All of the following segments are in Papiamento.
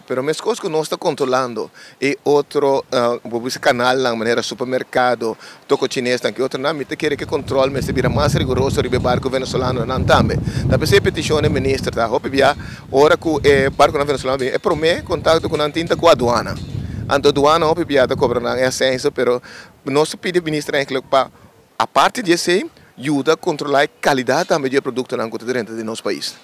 Pero meskos ku nos ta kontrolando e otro bo bisa kanalnan manera supermerkado, toko chinesnan ku otronan, mi ta kere ku e kontrol mester bira mas riguroso riba e barko venezolanonan tambe. Ta p'esei e petishon di minister ta hopi bia ora ku e barkonan venezolano bini e promé kontakto ku nan tin ta ku aduana. Anto aduana hopi bia ta kobra nan e asenso pero nos ta pidi minister eigenlijk pa aparte di esei yuda kontrolá e kalidat tambe di e produktonan ku ta drenta den nos pais.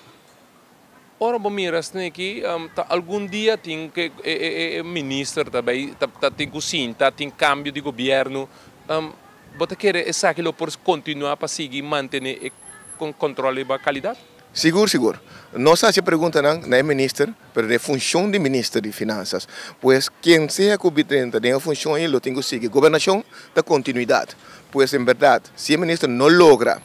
Ora bo mira esneki ta algun dia tin ku e minister ta bay ta tin ku sinta tin kambio di gobierno bo ta kere esaki lo por kontinua pa sigui mantene e kontrol riba kalidat? Sigur sigur. Nos a hasi e preguntanan na e minister pero den e funshon di minister di finansas. Pues ken sea ku bi drenta den e funshon ei lo tin ku sigui. Gobernashon ta kontinuidat. Pues en bèrdat si e minister no logra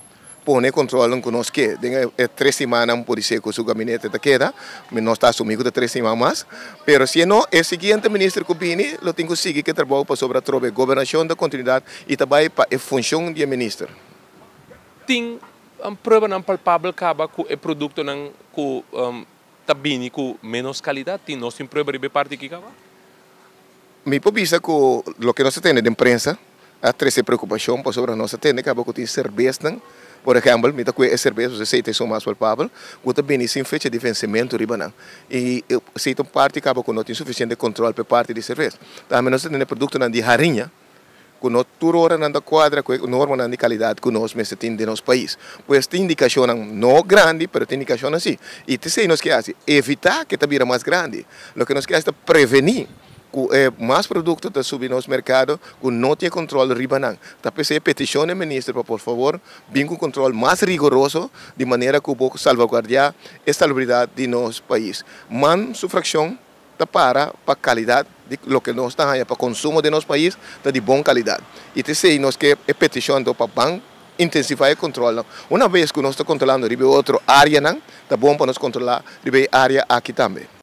pone controlnan cu nos ke den e tres simannan por dice cu su gabinete ta keda, mi no ta asumi cu ta tres siman mas, pero si e no e siguiente minister cu bini lo tin cu sigui cu e trabou pasobra atrobe gobernacion ta continuidad y ta bay pa e funcion di e minister. Tin pruebanan palpabel caba cu e productonan cu ta bini cu menos calidad? Tin nos tin prueba riba e parti aki caba? Mi por bisa ku loke nos a tende den prensa a trese preokupashon pasobra nos a tende kaba ku tin serbesnan, por ehèmpel mi ta kue e serbes pasobra esei ta esun mas palpabel, ku ta bini sin fecha di vensementu riba nan. I esei ta un parti kaba ku no tin sufisiente kontrol pa e parti di serbes. Tambe nos a tende produktonan di hariña ku no tur ora nan ta kuadra ku e normanan di kalidat ku nos mester tin den nos pais. Pues tin indikashonnan no grandi pero tin indikashonnan si. I ta esei nos ke hasi, evitá ke ta bira mas grandi. Loke nos ke hasi ta prevení ku e mas produkto ta subi nos merkado ku no tin e kontrol riba nan. Ta p'esei e petishon di e minister pa por fabor bin ku kontrol mas rigoroso di manera ku bo salvaguardiá e salubridat di nos pais. Man su frakshon ta para pa kalidat di loke nos ta haña pa konsumo den nos pais ta di bon kalidat. I ta esei nos ke e petishon anto pa ban intensifá e kontrolnan. Una bes ku nos ta kontrolando riba e otro áreanan, ta bon pa nos kontrolá riba e área aki tambe.